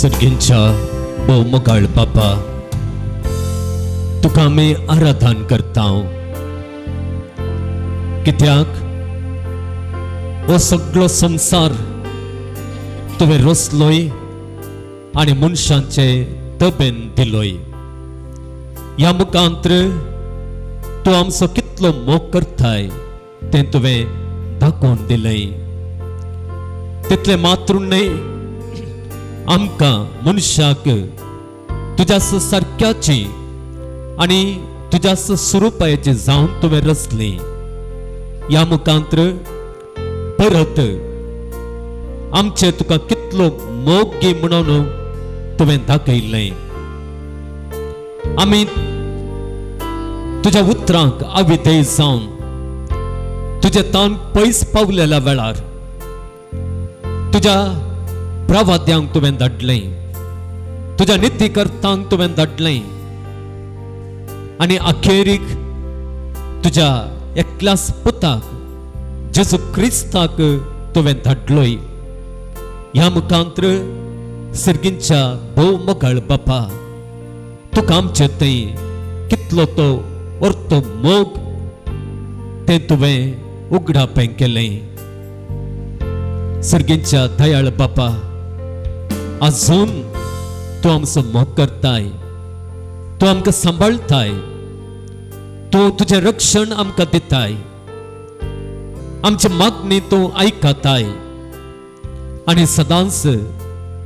सर्गींच्या भोव मोगाळ बापा, तुका आमी आराधन करता, कित्याक हो सगळो संवसार तुवें रचलोय आनी मनशांचे तबेन दिलोय. ह्या मुखांत्र तूं आमचो कितलो मोग करताय तें तुवें दाखोवन दिलंय. तितलें मात्र न्हय, आमकां मनशाक तुज्या सारक्याची आनी तुज्या स्वरुपायाची जावन तुवें रचली. ह्या मुखांत्र परत आमचे तुका कितलो मोग गी म्हणून तुवें दाखयलें. आमी तुज्या उतरांक अविधेय जावन तुजे तान पयस पावलेल्या वेळार तुज्या प्रवाद्यांक तुवें धाडलें, तुज्या नितीकर्तांक तुवें धाडलें आनी अखेरीक तुज्या एकल्याच पुताक जेजू क्रिस्ताक तुवें धाडलोय. ह्या मुखांत्र सर्गींच्या भोव मोगाळ बापा, तुका आमचे थंय कितलो तो वर्तो मोग तें तुवें उगडापें केलें. सर्गींच्या दयाळ बापा, अजून तूं आमचो मोग करताय, तूं आमकां सांबाळताय, तूं तुजें रक्षण आमकां दिताय, आमची मागणी तूं आयकताय आनी सदांच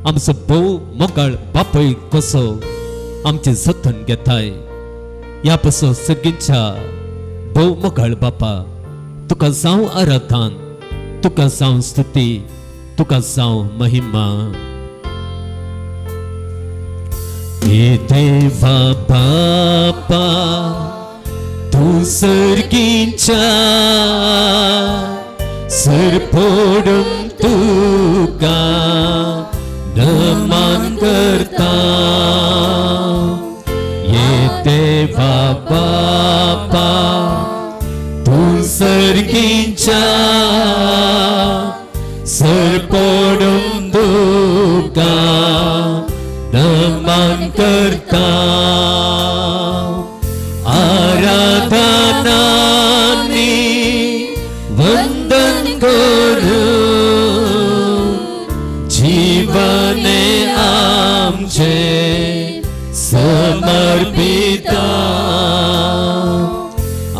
आमचो भोव मोगाळ बापूय कसो आमचें जतन घेताय. ह्या पासून सर्गींच्या भोव मोगाळ बापा, तुका जावं आराधन, तुका जावं स्तुती, तुका जावं महिमा. हे देवा बापा, तूं सर्गींच्या सरपोडून तुका नमन करता. ये देवा बापा, तूं सर्गींच्या सरपोडून तुका नमन करता. आराधनानी वंदन करू जीवने आमचे समर्पिता.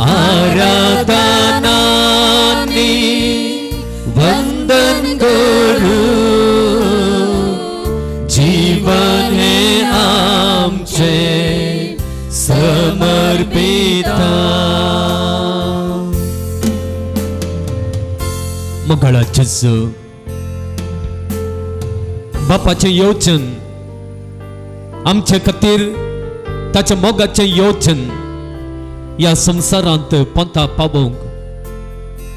आराधनानी वंदन करू जीवने आमचे समर्पिता. मोगाळा जेजू, बापाचें योजन आमचे खातीर, ताच्या मोगाचें योजन ह्या संवसारांत पोंता पावोवंक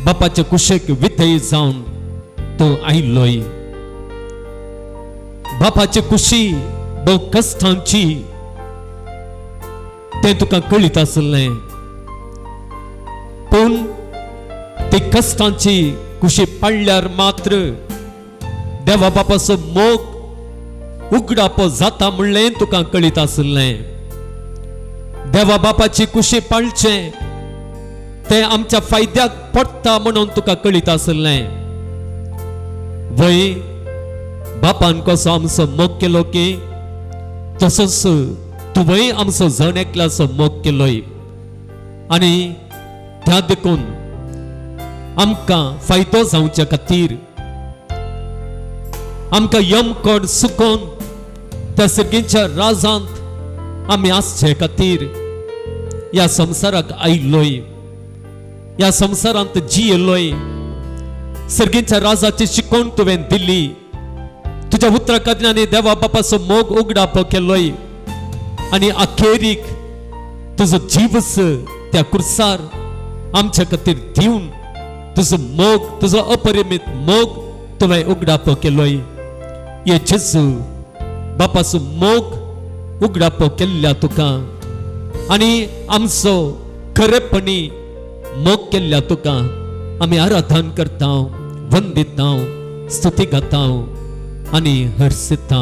बापाचे कुशेक विधेय जावन तूं आयलोय. बापाचे कुशी भोव कश्टांची तें तुका कळीत आसलें, पूण ती कश्टांची कुशी पाडल्यार मात्र देवा बापाचो मोग उगडापो जाता म्हणलें तुका कळीत आसलें. देवा बापाची कुशी पाळचें तें आमच्या फायद्याक पडटा म्हणून तुका कळीत आसलें. वय, बापान कसो आमचो मोग केलो की तसोच तुवेंय आमचो जण एकल्याचो मोग केलोय आनी त्या देखून आमकां फायदो जावच्या खातीर आमकां यमकोड सुकोवन त्या सर्गींच्या राजांत आमी आसचे खातीर ह्या संवसाराक आयलोय, ह्या संवसारांत जियेलोय. सर्गींच्या राजाची शिकवण तुवें दिली, तुज्या उतरा खातीर देवा बापाचो मोग उगडाप केलोय आनी अखेरीक तुजो जीवच त्या कुर्सार आमच्या खातीर दिवन तुजो मोग, तुजो अपरिमीत मोग तुवें उगडाप केलोय. हे जेजू, बापाचो मोग उगडाप केल्ल्या तुका आनी आमचो खरेपणी मोग केल्ल्या तुका आमी आराधन करता, वंदिता, स्तुती गाता आनी हर्षिता.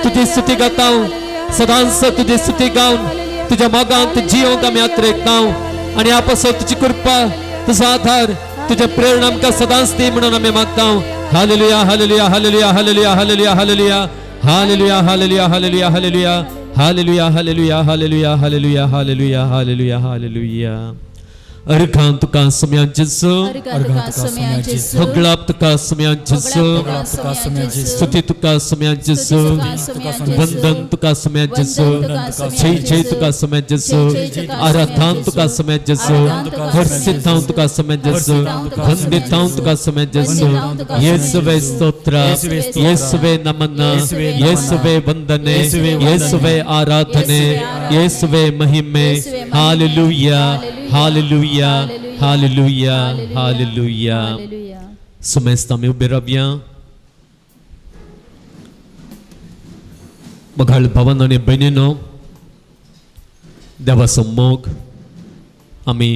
तुजी स्तुती गाता, सदांच तुजी स्तुती गावन तुज्या मोगांत जियोंक आमी आत्रेकता आनी आपसो तुजी कृपा, तुजो आधार, तुझे प्रेरणा आमकां सदांच दी म्हणून आमी मागता. Hallelujah, hallelujah, hallelujah, hallelujah, hallelujah, hallelujah, hallelujah, hallelujah, hallelujah, hallelujah, hallelujah, hallelujah, hallelujah, hallelujah, hallelujah, hallelujah, hallelujah. अर्घां तुका सुम्या जेजू. अर्घां तुका सोम्या जेजू. होगळाप तुका सुम्या जेजू. होगळाप तुका सोम्या जेजू. स्तुती तुका सुम्या जेजू. स्तुती तुका सोम्या जेजू. वंदन तुका सुम्या जेजू. वंदन तुका सोम्या जय जय जेजू. तुका सुम्या जेजू. जय जय तुका आराधन सोम्या तुका जेजू. सुम्या जेजू. आराधन तुका सोम्या हर्षितां जेजू. तुका सुम्या जेजू. हर्षितां तुका सोम्या वंदितां जेजू. तुका सुम्या जेजू. वंदितां तुका सोम्या येसुवे जेजू. स्तोत्र. येसुवे स्तोत्र. येसुवे नमन. येसुवे नमन. येसुवे वंदने. येसुवे वंदने. येसुवे आराधने. येसुवे आराधने. येसुवे महिमे. येसुवे महिमे. Hallelujah, hallelujah, hallelujah. Hallelujah, hallelujah. Hallelujah. सुमेस्त आमी उबे रावया. मोगाळ भावान आनी भयणीनो, देवाचो मोग आमी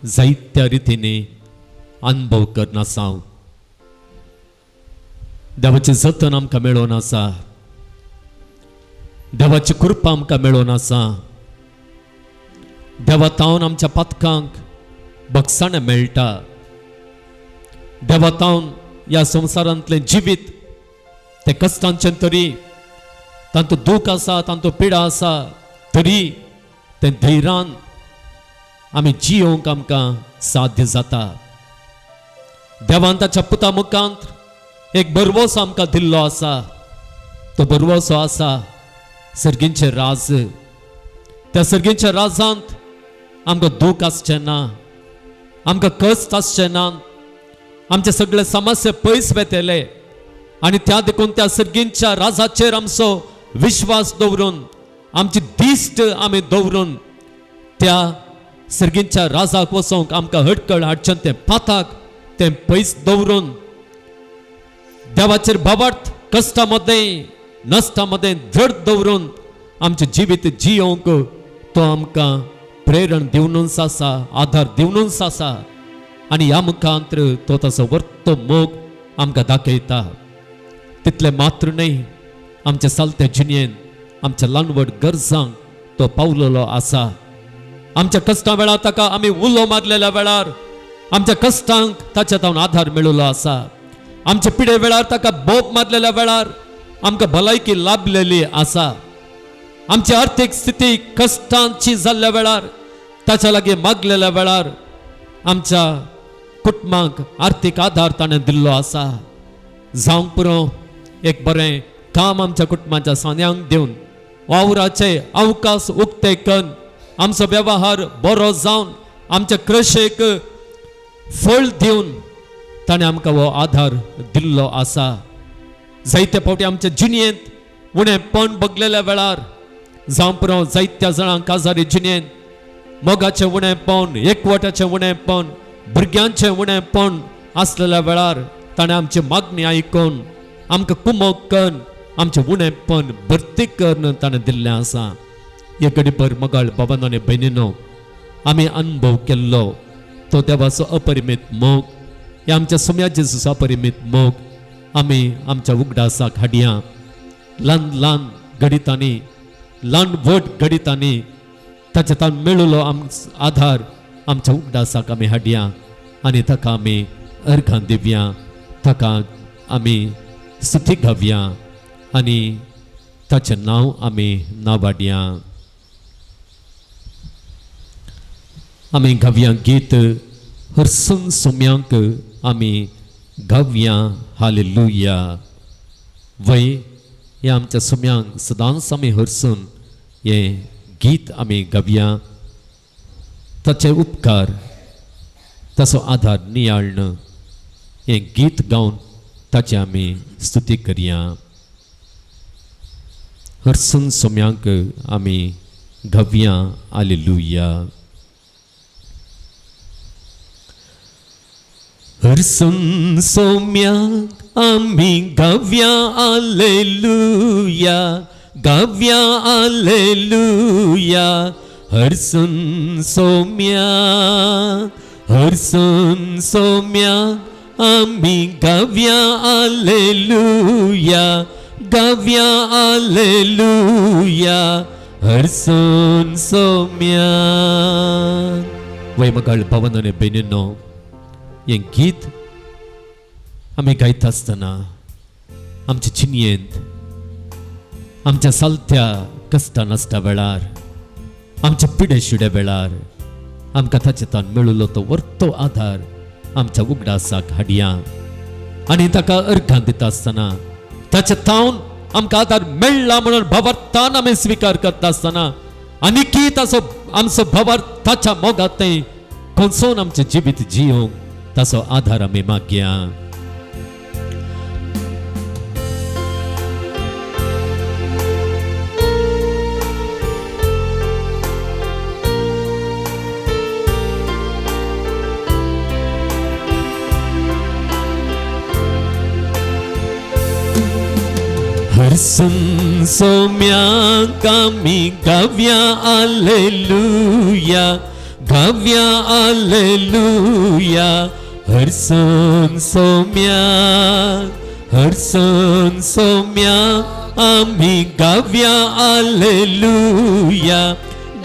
जायत्या रितींनी अनुभव करना आसा. देवाचें जतन आमकां मेळोवन आसा, देवाची कृपा आमकां मेळोवन आसा. देवा तावन आमच्या पातकांक बक्षाणें मेळटा. देवा तावन ह्या संवसारांतलें जिवीत तें कश्टांचें तरी, तांतूं दूख आसा, तांतूं पिडा आसा, तरी तें धैर्यान आमी जियोंक आमकां साध्य जाता. देवान ताच्या पुता मुखांत एक बरवसो आमकां दिल्लो आसा. तो बरवसो आसा सर्गींचें राज. त्या सर्गींच्या राजांत आमकां दूख आसचें ना, आमकां कश्ट आसचें ना, आमचे सगळे समस्या पयस वेतले. आनी त्या देखून त्या सर्गींच्या राजाचेर आमचो विश्वास दवरून, आमची दिश्ट आमी दवरून त्या सर्गींच्या राजाक वचोंक आमकां हटकळ हाडचें तें पाताक तें पयस दवरून, देवाचेर भावार्थ कश्टा मदें नश्टा मदें धड दवरून आमचें जिवीत जियोंक तो आमकां प्रेरण दिवनूच आसा, आधार दिवनूच आसा. आनी ह्या मुखांत तो ताचो वर्तो मोग आमकां दाखयता. तितलें मात्र न्हय, आमच्या सालत्या जिणेन आमच्या ल्हान व्हड गरजांक तो पावलेलो आसा. आमच्या कश्टां वेळार ताका आमी उलो मारलेल्या वेळार आमच्या कश्टांक ताच्या तावन आधार मेळिल्लो आसा. आमच्या पिडे वेळार ताका बोप मारलेल्या वेळार आमकां भलायकी लाभलेली आसा. आमची आर्थीक स्थिती कश्टांची जाल्ल्या वेळार ताच्या लागीं मागलेल्या वेळार आमच्या कुटुंबाक आर्थीक आधार ताणें दिल्लो आसा. जावंक पुरो एक बरें काम आमच्या कुटुंबाच्या सान्यांक दिवन, वावराचे अवकाश उक्ते कन्न, आमचो वेव्हार बरो जावन, आमच्या कृशेक फळ दिवन ताणें आमकां हो आधार दिल्लो आसा. जायते फावटी आमच्या जिणेंत उणेपण बगलेल्या वेळार, जावं पुरो जायत्या जाणांक काजारी जिणेंत मोगाचें उणेपण, एकवटाचें उणेपण, भुरग्यांचें उणेपण आसलेल्या वेळार ताणें आमची मागणी आयकून आमकां कुमोक कन्न आमचें उणेपण भरती करून ताणें दिल्लें आसा. हे घडीभर मोगाळ बाबांनो आनी भयणीनो, आमी अनुभव केल्लो तो देवाचो अपरिमीत मोग, हे आमच्या सुम्या जेजूचो अपरिमीत मोग आमी आमच्या उगडासाक हाडया. ल्हान ल्हान घडितांनी, ल्हान व्हड घडितांनी ताच्या तान मेळिल्लो आम आधार आमच्या उगडासाक आमी हाडया आनी ताका आमी अर्घां दिवया, ताका आमी स्तुती गावया आनी ताचें नांव आमी नावाडया. आमी गावया गीत हरसून सोम्यांक आमी गावया हालेलुया. वय ह्या आमच्या सोम्यांक सदांच आमी हरसून हें गीत आमी गावया. ताचे उपकार, ताचो आधार नियाळण हें गीत गावन ताची आमी स्तुती करया. हरसून सोम्यांक आमी गावया हालेलुया. हरसून सोम्याक आमी गावया हालेलुया, गावया हालेलुया. हरसून सोम्याक, हरसून सोम्याक आमी गावया हालेलुया, गावया आलेलुया हरसून सोम्या. वय मगाळ भवन आनी भयणींनो, हें गीत आमी गायता आसतना आमच्या चिनयेंत, आमच्या सालत्या कश्टा नासता वेळार, आमच्या पिडे शिड्या वेळार आमकां ताचे तान मेळिल्लो तो वर्तो आधार आमच्या उगडासाक हाडया आनी ताका अर्घां दिता आसतना ताच्या तावन आमकां आधार मेळ्ळा म्हणून भावार्थान आमी स्विकार करता आसतना आनीकी ताचो आमचो भावार्थ ताच्या मोगात थंय कोनसोन आमचें जिवीत जियोंक ताचो आधार आमी मागया. हरसून सोम्याक आमी गावया आलेलुया, गावया आलेलुया. हरसून सोम्या, हरसून सोम्या आमी गावया आलेलुया,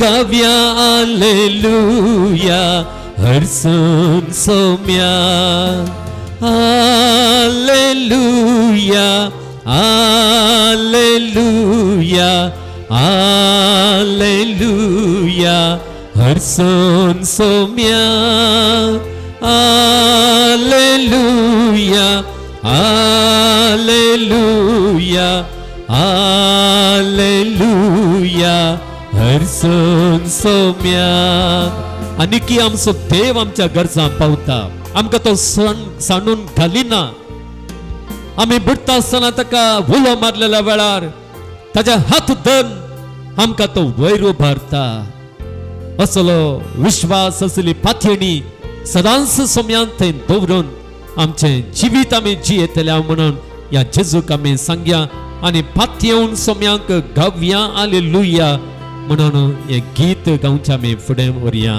गावया आलेलुया. हरसून सोम्या, आलेलुया, आलेलुया, आलेलुया. हरसून सोम्या, आलेलुया, आलेलुया, आलेलुया. हरसून सोम्या. आनीकी आमचो देव आमच्या गरजां पावता, आमकां तो सांडून घालिना. आमी बुडटा आसतना ताका उलो मारलेल्या वेळार ताच्या हात धरून आमकां तो वयर उबारता. असलो विश्वास, असली पातयेणी सदांच सोम्यान थंय दवरून आमचें जिवीत आमी जियेतल्या म्हणून ह्या जेजूक आमी सांगया आनी पातयेवन सोम्यांक गावया आलेलुया म्हणून हें गीत गावचें आमी फुडें व्हरया.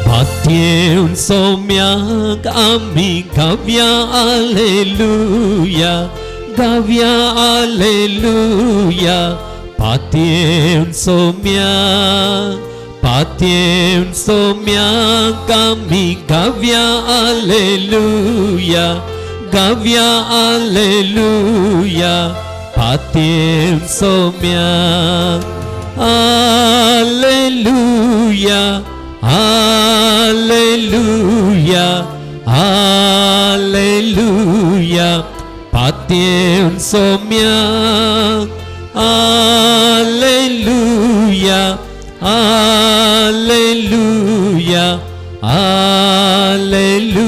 पातयेवन सोम्याक आमी गावया आलेलुया, गावया आलेलुया. पातयेवन सोम्या, पातयेवन सोम्याक आमी गावया आलेलुया, गावया आलेलुया. पातयेवन सोम्या, आलेलुया, आलेलुया, आलेलुया. पातयेवन सोम्या, आलेलुया, आलेलुया, आलेलुया.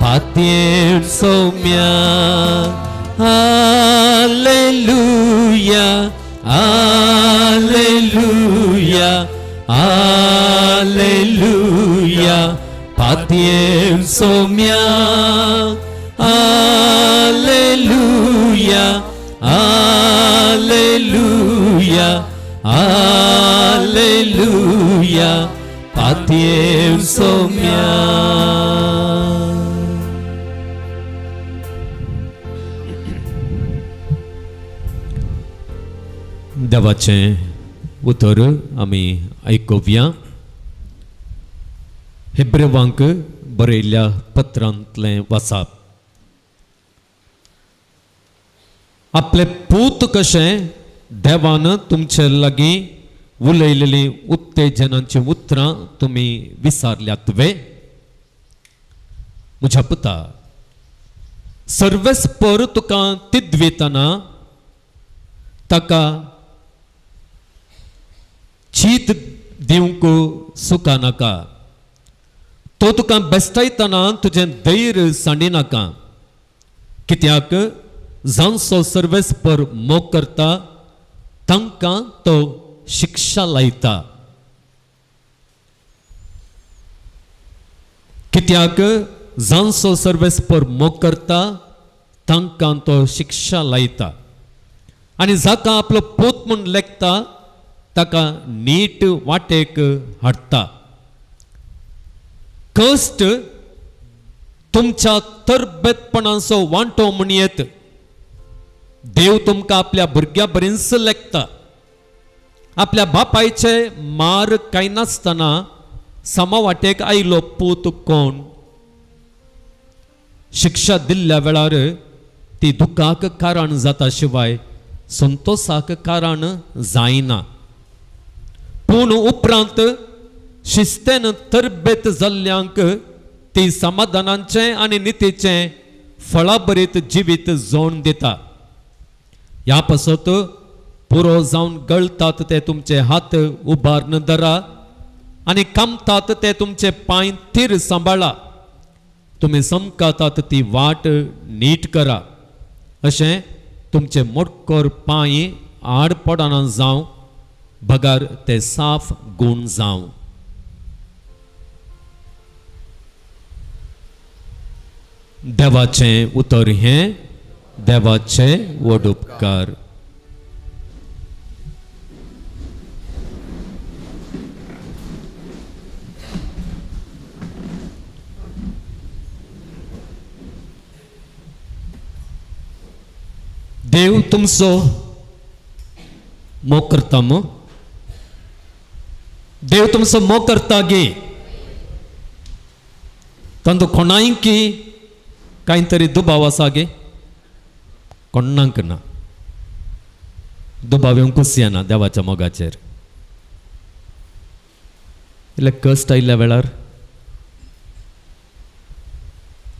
पातयेवन सोम्या, आलेलुया, आलेलुया, आलेलुया. पातयेवन सोम्या, आलेलुया, आलेलुया, आलेलुया. पातयेवन सोम्या. देवाचें उतर आमी आयकुया. हेब्रेवांक बरयल्ल्या पत्रांतलें वाचप. आपले पूत कशें देवान तुमचे लागीं उलयलेलीं उत्तेजनाचीं उतरां तुमी विसारल्यात वे? म्हज्या पुता, सर्वेस्पर तुका तिद्वितना ताका चीत दिवंक सुका नाका. तो तुका बेस्टायतना तुजें धैर्य सांडिनाका. कित्याक जांचो सर्वेस्पर मोग करता तांकां तो शिक्षा लायता. कित्याक जांचो सर्वेस्पर मोग करता तांकां तो शिक्षा लायता आनी जाका आपलो पूत म्हूण लेखता ताका नीट वाटेक हाडटा. कश्ट तुमच्या तरबेतपणाचो वांटो म्हणयेत. देव तुमकां आपल्या भुरग्या बरींच लेखता. आपल्या बापायचे मार काय नासतना समावाटेक आयलो पूत कोण? शिक्षा दिल्ल्या वेळार ती दुखाक कारण जाता शिवाय संतोसाक कारण जायना. पूण उपरांत शिस्तेन तरबेत जाल्ल्यांक ती समाधानाचें आनी नितीचें फळाभरीत जिवीत जोण दिता. ह्या पासत पुरो जावन गळतात ते तुमचे हात उबारून धरा आनी कामतात ते तुमचे पांय थीर सांबाळा. तुमी समकातात ती वाट नीट करा, अशें तुमचे मोटकोर पांय आड पडना जावं, बगर ते साफ गूण जावं. देवाचें उतर हें देवाचें व्हड उपकार. देव तुमचो मोग करता मू? देव तुमचो मोग करता गे? तांतू कोणायकी कांय तरी दुबाव आसा गे? कोणाक ना. दुबाव येवंकूच येना देवाच्या मोगाचेर. इल्ले कश्ट आयिल्ल्या वेळार,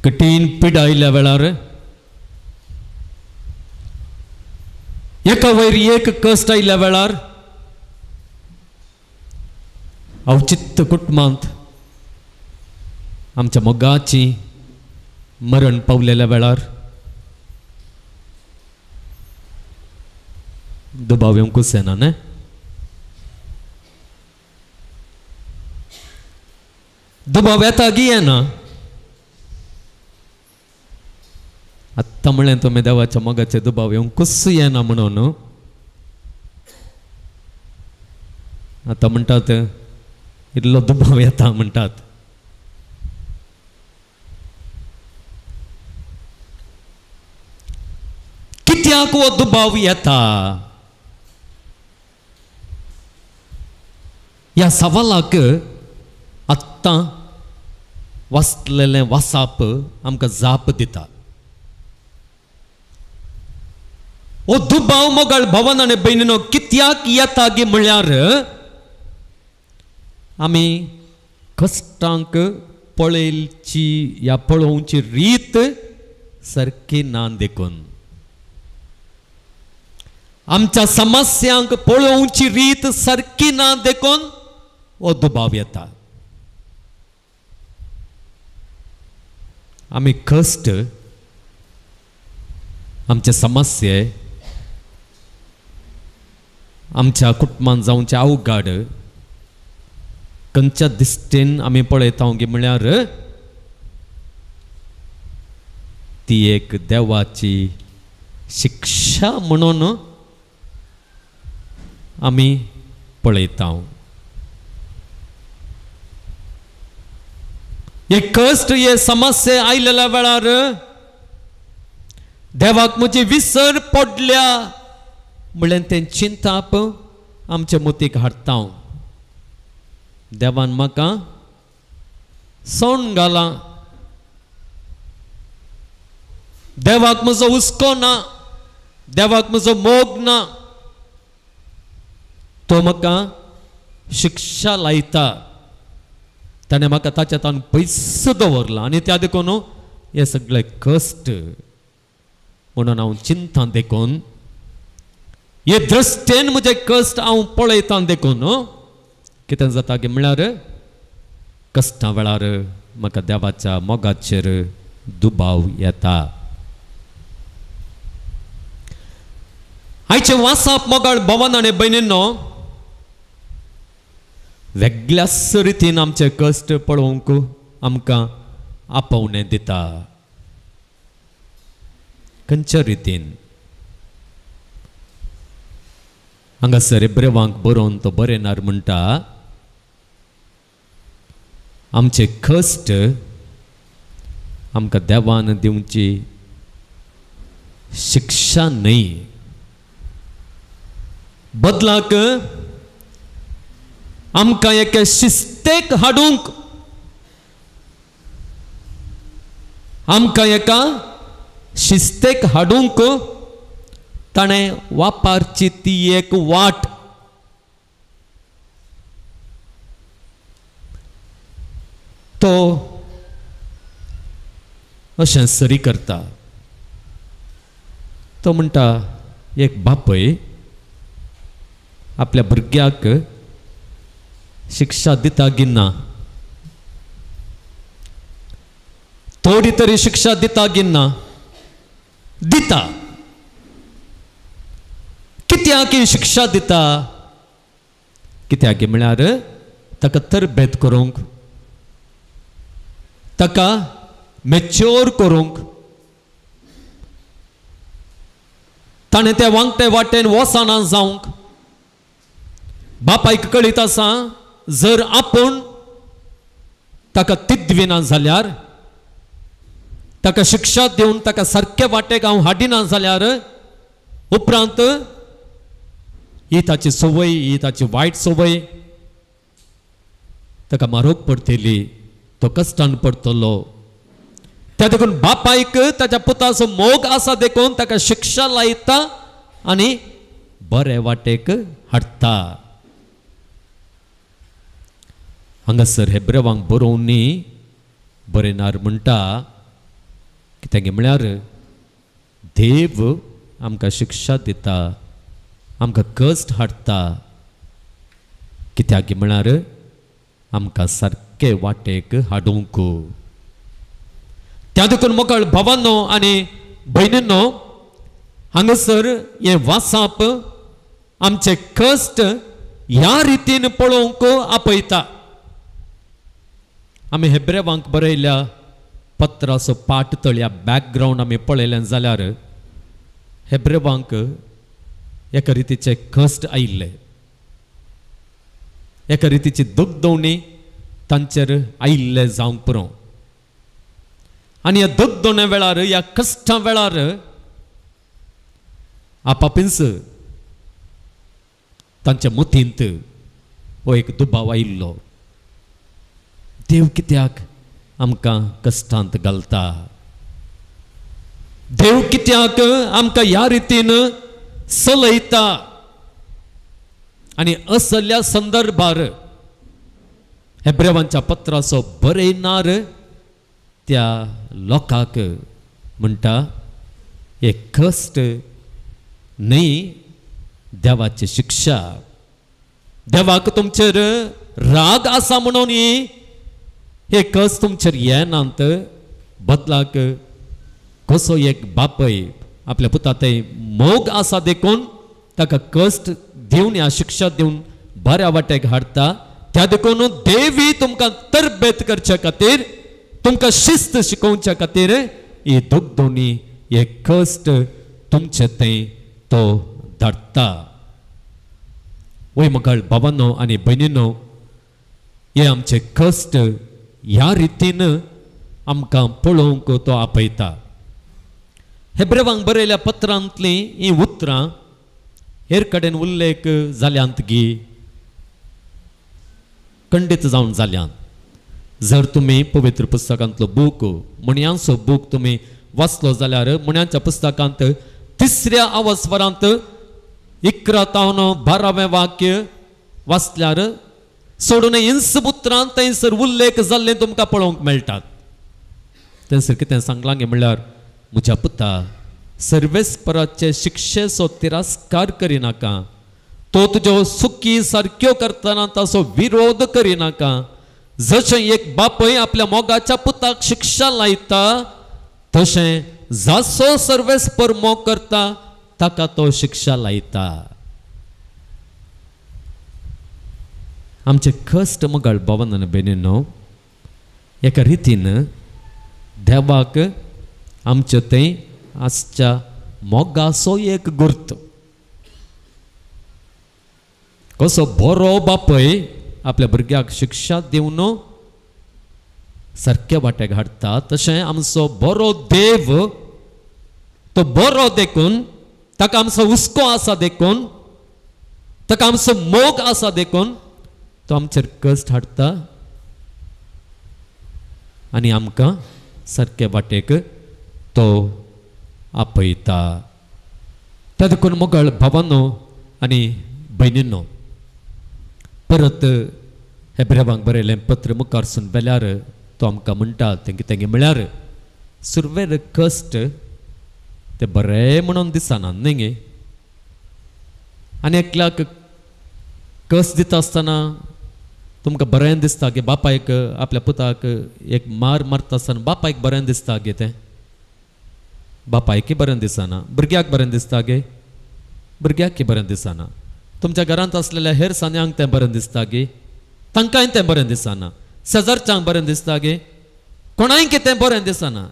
कठीण पिडा आयिल्ल्या वेळार, एका वयर एक कश्ट आयिल्ल्या वेळार, अवचित्त कुटुंबांत आमच्या मोगाची मरण पावलेल्या वेळार दुबाव येवंकूच येना न्हय? दुबाव येता गी येना? आत्तां म्हणलें तुमी देवाच्या मोगाचे दुबाव येवंकूच येना म्हणून. आतां म्हणटात इल्लो दुबाव येता म्हणटात. कित्याक हो दुबाव येता? ह्या सवालाक आत्तां वाचलेलें वासाप आमकां जाप दिता. हो दुबाव मोगाळ भवन आनी भयणीनो कित्याक येता गी म्हळ्यार आमी कश्टांक पळयची या पळोवची रीत सारकी ना देखून, आमच्या समस्यांक पळोवची रीत सारकी ना देखून हो दुबाव येता. आमी कश्ट, आमचे समस्ये, आमच्या कुटुंबान जावचे अवघड खंयच्या दिश्टीन आमी पळयता गी म्हळ्यार ती एक देवाची शिक्षा म्हणून आमी पळयता. हे कश्ट, हे समस्या आयलेल्या वेळार देवाक म्हजी विसर पडल्या म्हणल्यार तें चिंताप आमचे मतीक हाडटा. देवान म्हाका सोण घाला, देवाक म्हजो हुस्को ना, देवाक म्हजो मोग ना, तो म्हाका शिक्षा लायता, ताणें म्हाका ताच्या तान पयस दवरला आनी त्या देखून हे सगळे कश्ट म्हणून हांव चिंता देखून हे दृश्टेन म्हजे कश्ट हांव पळयता देखून कितें जाता की म्हळ्यार कश्टां वेळार म्हाका देवाच्या मोगाचेर दुबाव येता. आयचें वासाप मोगाळ भवन आनी भयणींनो वेगळ्याच रितीन आमचे कश्ट पळोवंक आमकां आपोवणें दिता. खंयच्या रितीन? हांगासर एब्रेवांक बरोवन तो बरयणार म्हणटा, आमचे कश्ट आमकां देवान दिवची शिक्षा न्हय, बदलाक आमकां एके शिस्तेक हाडूंक, आमकां एका शिस्तेक हाडूंक ताणें वापरची ती एक वाट. तो अशें सरी करता. तो म्हणटा एक बापय आपल्या भुरग्याक शिक्षा दिता गिन्ना, थोडी तरी शिक्षा दिता गिन्ना दिता. कित्याक ही शिक्षा दिता? कित्याक म्हळ्यार ताका तरबेत करूंक, ताका मॅच्योर करूंक, ताणें ते वांगटे वाटेन वचना जावंक. बापायक कळीत आसा जर आपूण ताका तिद्विना जाल्यार, ताका शिक्षा दिवन ताका सारके वाटेक हांव हाडिना जाल्यार उपरांत ही ताची संवय, ही ताची वायट संवय ताका मारूंक पडटली, तो कश्टान पडटलो. त्या देखून बापायक ताच्या पुताचो मोग आसा देखून ताका शिक्षा लायता आनी बरे वाटेक हाडटा. हांगासर हेब्रेवांक बरोवनी बरयणार म्हणटा कित्याक म्हळ्यार देव आमकां शिक्षा दिता, आमकां कश्ट हाडटा, कित्याक म्हळ्यार आमकां सारके वाटेक हाडूंक. त्या देखून मोकळ भावांनो आनी भयणींनो, हांगासर हें वासाप आमचे कश्ट ह्या रितीन पळोवंक आपयता. आमी हेब्रेवांक बरयल्या पत्राचो पाठ तळया बॅकग्रावंड आमी पळयलें जाल्यार हेब्रेवांक एका रितीचे कश्ट आयिल्ले, एका रितीची दुखदवणी तांचेर आयिल्ले जावंक पुरो. आनी ह्या दुखदवण्या वेळार, ह्या कश्टां वेळार आपापींच तांच्या मतींत हो एक दुबाव आयिल्लो, देव कित्याक आमकां कश्टांत घालता, देव कित्याक आमकां ह्या रितीन चलयता. आनी असल्या संदर्भार हेब्रेवांच्या पत्राचो बरयणार त्या लोकांक म्हणटा, हे कश्ट न्हय देवाची शिक्षा, देवाक तुमचेर राग आसा म्हणून हे कश्ट तुमचेर येनात, बदलाक कसो एक बापय आपल्या पुता थंय मोग आसा देखून ताका कश्ट दिवन ह्या शिक्षा दिवन बऱ्या वाटेक हाडटा. त्या देखून देवी तुमकां तरबेत करच्या खातीर, तुमकां शिस्त शिकोवच्या खातीर ही दुखदोणी, हे कश्ट तुमचे थंय तो धाडटा. वय मकाळ बाबांनो आनी भयणीनो, हे आमचे कश्ट ह्या रितीन आमकां पळोवंक तो आपयता. हेब्रेवांक बरयल्या पत्रांतलीं हीं उतरां हेर कडेन उल्लेख जाल्यांत गी खंडीत जावन जाल्यांत. जर तुमी पवित्र पुस्तकांतलो बूक मुण्यांचो बूक तुमी वाचलो जाल्यार मुण्यांच्या पुस्तकांत तिसऱ्या अवस्वरांत 11 तावन 12वें वाक्य वाचल्यार सोडून इंस उतरां थंयसर उल्लेख जाल्ले तुमकां पळोवंक मेळटात. थंयसर कितें सांगलां गे म्हणल्यार, म्हज्या पुता सर्वेस्पराचे शिक्षेचो तिरस्कार करिनाका, तो तुज्यो सुकी सारक्यो करतना ताचो विरोध करिनाका. जशें एक बापय आपल्या मोगाच्या पुताक शिक्षा लायता तशें जासो सर्वेस्पर मोग करता ताका तो शिक्षा लायता. आमचे कश्ट मगाळ भावन आनी भयणींनो, एका रितीन देवाक आमचे थंय आसच्या मोगाचो एक गुर्त. कसो बरो बापय आपल्या भुरग्याक शिक्षा दिवन सारक्या वाटेक हाडटा, तशें आमचो बरो देव तो बरो देखून, ताका आमचो हुस्को आसा देखून, ताका आमचो मोग आसा देखून तो आमचेर कश्ट हाडटा आनी आमकां सारके वाटेक तो आपयता. त्या देखून मोगाळ भावानो आनी भयणीनो, परत हेब्रेवांक बरयलें पत्र मुखारसून वेल्यार तो आमकां म्हणटा तेंगे तेंगे म्हळ्यार सुरवेर कश्ट ते बरें म्हणून दिसना न्ही गे. आनी एकल्याक कश्ट दिता आसतना तुमकां बरें दिसता गे, बापायक आपल्या पुताक एक मार मारता आसतना बापायक बरें दिसता गे, तें बापायकय बरें दिसना, भुरग्याक बरें दिसता गे, भुरग्याकय बरें दिसना, तुमच्या घरांत आसलेल्या हेर सान्यांक तें बरें दिसता गे, तांकांय तें बरें दिसना, शेजारच्यांक बरें दिसता गे, कोणायक तें बरें दिसना.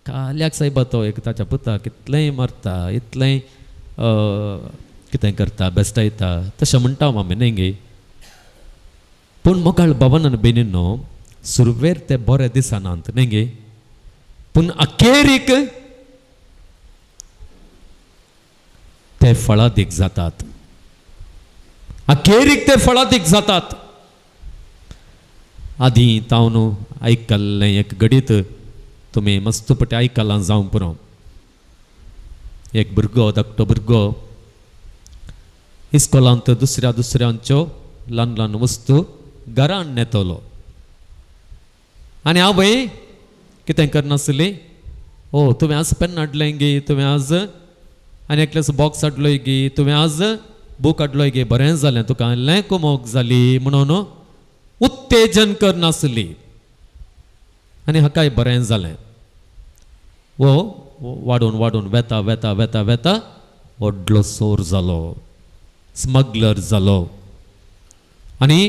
काल्याक सायबा तो एक ताच्या पुताक इतलेंय मारता, इतलेंय कितें करता, बेस्टायता, तशें म्हणटा आमी न्ही गे. पूण मोगाळ बाबान आनी भयणीनो, सुरवेर ते बरें दिसनात न्ही गे, पूण अखेरीक ते फळादीक जातात, अखेरीक ते फळादीक जातात. आदीं तावन आयकल्लें एक घडीत तुमी मस्त पटी आयकलां जावं पुरो. एक भुरगो, धाकटो भुरगो इस्कोलांत दुसऱ्या दुसऱ्यांच्यो ल्हान ल्हान वस्तू घरान नेतलो आनी आवय कितें करनासली, ओ तुवें आज पेन हाडलें गे, तुवें आज आनी एकल्याचो बॉक्स हाडलोय गे, तुवें आज बूक हाडलोय गे, बरें जालें तुका इल्लें कुमोक जाली म्हणून उत्तेजन करनासली आनी हाकाय बरें जालें. वो वाडून वाडून वेता वेता वेता वेता व्हडलो चोर जालो, स्मगलर जालो आनी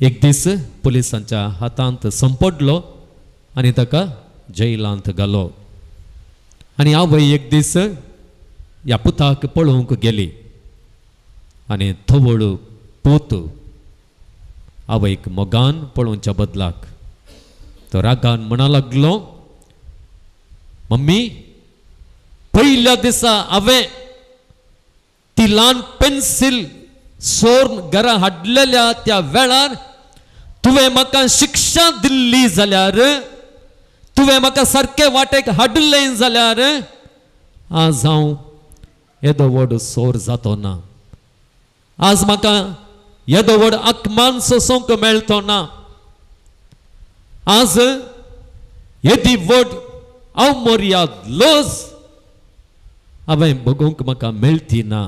एक दीस पुलिसांच्या हातांत संपडलो आनी ताका जैलांत घालो. आनी आवय एक दीस ह्या पुताक पळोवंक गेली आनी थवळ पूत आवयक मोगान पळोवच्या बदलाक तो रागान म्हणा लागलो, मम्मी पयल्या दिसा हांवें ती ल्हान पेन्सील सोर्न घरा हाडलेल्या त्या वेळार तुवें म्हाका शिक्षा दिल्ली जाल्यार, तुवें म्हाका सारके वाटेक हाडलें जाल्यार आज हांव येदो व्हड सोर जातो ना, आज म्हाका येदो व्हड अकमान सोंसूंक मेळतो ना, आज येदी व्हड अवमर्याद लज हांवें भोगूंक म्हाका मेळटी ना.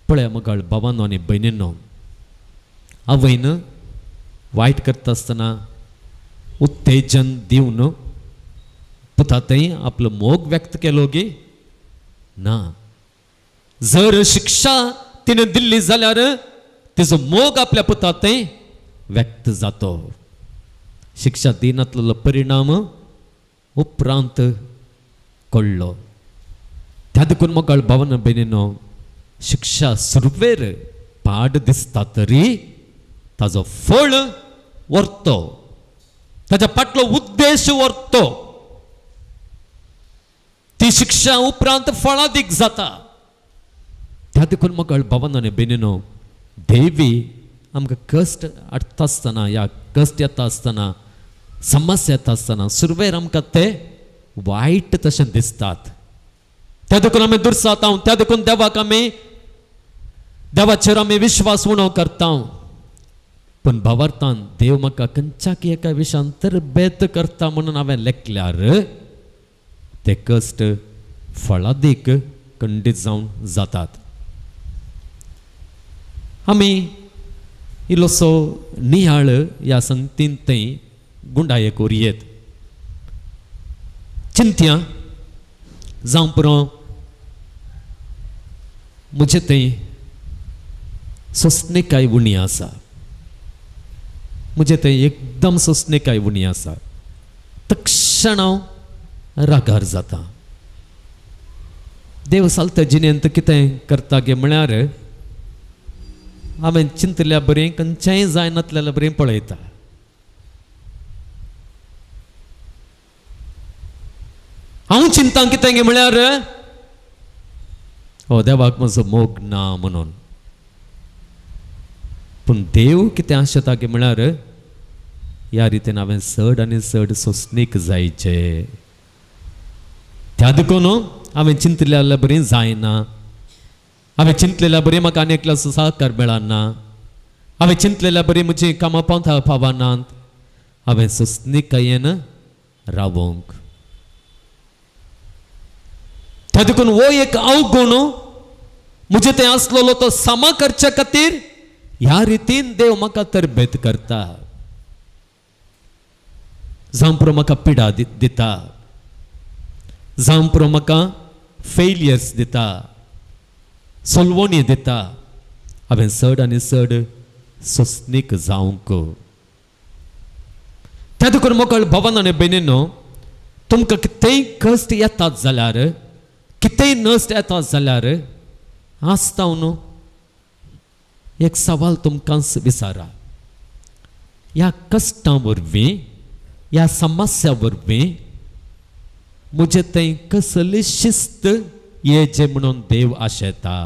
पळया मगाळ बाबानो आनी भयणीनो, आवयन वायट करता आसतना उत्तेजन दिवन पुता थंय आपलो मोग व्यक्त केलो गे ना. जर शिक्षा तिणें दिल्ली जाल्यार तिजो मोग आपल्या पुता थंय व्यक्त जातो. शिक्षा दिनातलो परिणाम उपरांत कळ्ळो. त्या देखून मोगाळ भावन भयणीनो, शिक्षा सुरवेर पाड दिसता तरी ताजो फळ व्हरतो, ताच्या फाटलो उद्देश व्हरतो. ती शिक्षा उपरांत फळादीक जाता. त्या देखून मोगाळ भावन आनी भयणीनो, देवी आमकां कश्ट हाडटा आसतना, ह्या कश्ट येता आसतना, समस्या येता आसतना सुरवेर आमकां ते वायट तशें दिसतात. त्या देखून आमी दुर्साता, त्या देखून देवाक आमी देवाचेर आमी विश्वास उणो करता. पूण भावार्थान देव म्हाका खंयच्याक एका विशयान तरबेत करता म्हणून हांवें लेखल्यार ते कश्ट फळादीक खंडीत जावन जातात. आमी इल्लोसो नियाळ ह्या संगतीन थंय गुंडाये कोरयेत चिंत्या जावं पुरो म्हजे थंय सोंसणीकाय उणी आसा, म्हजे थंय एकदम सोंसणीकाय उणी आसा, तक्षण हांव रागार जाता. देव सालता जिणेंत कितें करता गे म्हळ्यार हांवें चिंतल्या बरें खंयचेंय जायनातलेल्या बरें पळयता. हांव चिंता कितें गे म्हळ्यार हो देवाक म्हजो मोग ना म्हणून. पूण देव कितें आशेता की म्हळ्यार ह्या रितीन हांवें चड आनी चड सोंसणीक जायचे. त्या देखून हांवें चिंतलेल्या बरी जायना, हांवें चिंतलेल्या बरी म्हाका आनी एकल्याचो सहकार मेळना, हांवें चिंतलेल्या बरी म्हजी कामां पावता पावनात, हांवें सोंसणीकायेन रावोंक. त्या देखून हो एक अवगुण म्हजे तें आसलेलो तो सामा करच्या खातीर ह्या रितीन देव म्हाका तरबेत करता, जावं पुरो म्हाका पिडा दिता, जावं पुरो म्हाका फेलियर्स दिता, सोलवणी दिता, हांवें चड आनी चड सोंसणीक जावंक. त्या देखून मोकळ भवन आनी भयणीनो, तुमकां कितेंय कश्ट येतात जाल्यार, कितेंय नश्ट येतात जाल्यार आसता न्हू एक सवाल तुमकां विचारा, ह्या कश्टां वरवीं, ह्या समस्या वरवीं म्हजे थंय कसली शिस्त ये जे म्हणून देव आशेता,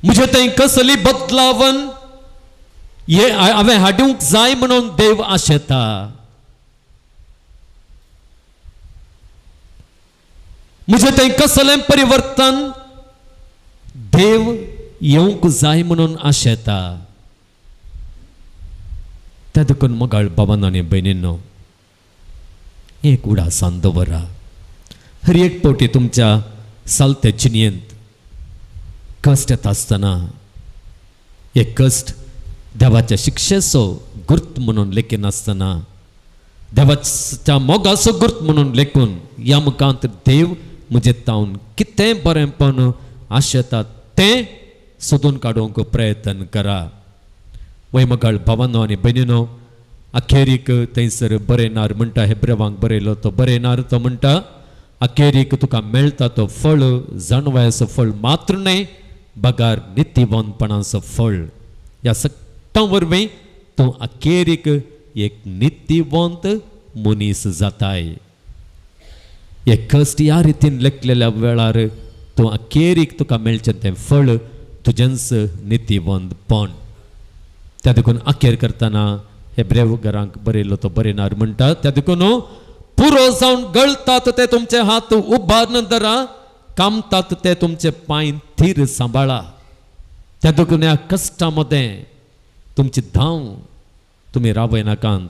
म्हजे थंय कसली बदलावन ये हांवें हाडूंक जाय म्हणून देव आशेता. म्हजे थंय कसलें परिवर्तन देव येवंक जाय म्हणून आशेता. त्या देखून मोगाळ बाबान आनी भयणींनो, एक उडासान दवरा, हर एक पावटी तुमच्या सालत्या जिणेंत कश्ट येता आसतना एक कश्ट देवाच्या शिक्षेचो गुर्त म्हणून लेखिनासतना, देवाच्या मोगाचो गुर्त म्हणून लेखून ह्या मुखांत देव म्हजे तावन कितें बरेंपण आशेता तें सोदून काडूंक प्रयत्न करा. वय मगाळ भावानो आनी भयणीनो, अखेरीक थंयसर बरयणार म्हणटा, हेब्रेवांक बरयलो तो बरयणार तो म्हणटा, अखेरीक तुका मेळटा तो फळ जाणवायचो फळ मात्र न्हय बगार नितीवंतपणाचो फळ. ह्या सगळ्यां वरवीं तूं अखेरीक एक नितीवंत मनीस जाताय. एक कश्ट ह्या रितीन लेखलेल्या वेळार तूं अखेरीक तुका मेळचें तें फळ तुजेंच नितीवंतपण. त्या देखून अखेर करतना हे ब्रेव घरांक बरयलो तो बरयणार म्हणटा, त्या देखून पुरो जावन गळतात ते तुमचे हात उबारून धरा, कामतात ते तुमचे पांय थीर सांबाळा. त्या देखून ह्या कश्टां मदें तुमची धांव तुमी रावयनाकांत,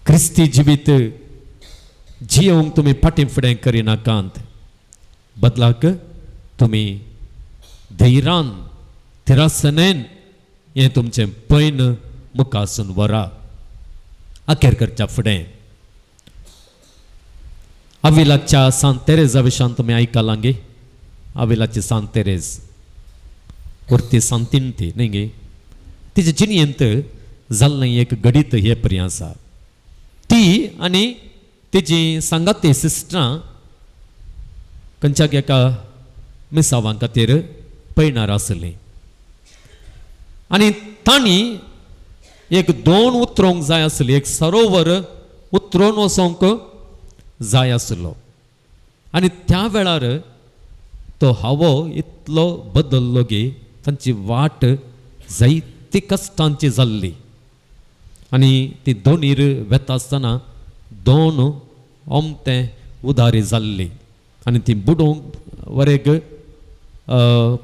क्रिस्ती जिवीत जियोंक तुमी फाटीं फुडें करिनाकांत, बदलाक तुमी धैरान थिरासनेन हें तुमचें पैन मुखासून व्हरा. अखेर करच्या फुडें आविलाच्या सांत तेरेजा विशान तुमी आयकलां गे, आविलाची सांत तेरेज उरती सांतीन ती न्ही गे, तिचे जिणेंत जाल्लें एक घडीत हे परी आसा. ती आनी तिजी सांगाती सिस्टरां खंयच्या एका मिसावां खातीर पयणार आसलीं आनी तांणी एक दोन उतरोंक जाय आसली, एक सरोवर उतरोवन वचोंक जाय आसलो. आनी त्या वेळार तो हावो इतलो बदल्लो की तांची वाट जायती कश्टांची जाल्ली आनी ती दोनीर वेता आसतना दोन ओमतें उदारी जाल्ली आनी ती बुडोवंक वरेक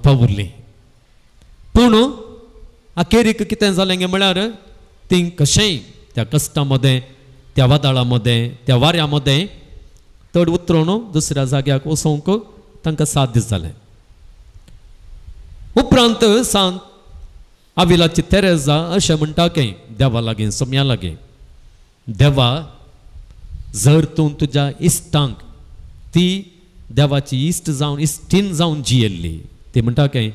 पावुरली. पूण अखेरीक कितें जालें गे म्हळ्यार ती कशेंय त्या कश्टां मदें, त्या वादळां मदें, त्या वाऱ्या मदें चड उतरोवन दुसऱ्या जाग्याक वचोंक तांकां साध्य जालें. उपरांत सांत आविलाची तेरेजा अशें म्हणटा की देवा लागीं, सोम्या लागीं, देवा जर तूं तुज्या इश्टांक, ती देवाची इश्ट जावन इश्टीन जावन जियेल्ली, ती म्हणटा की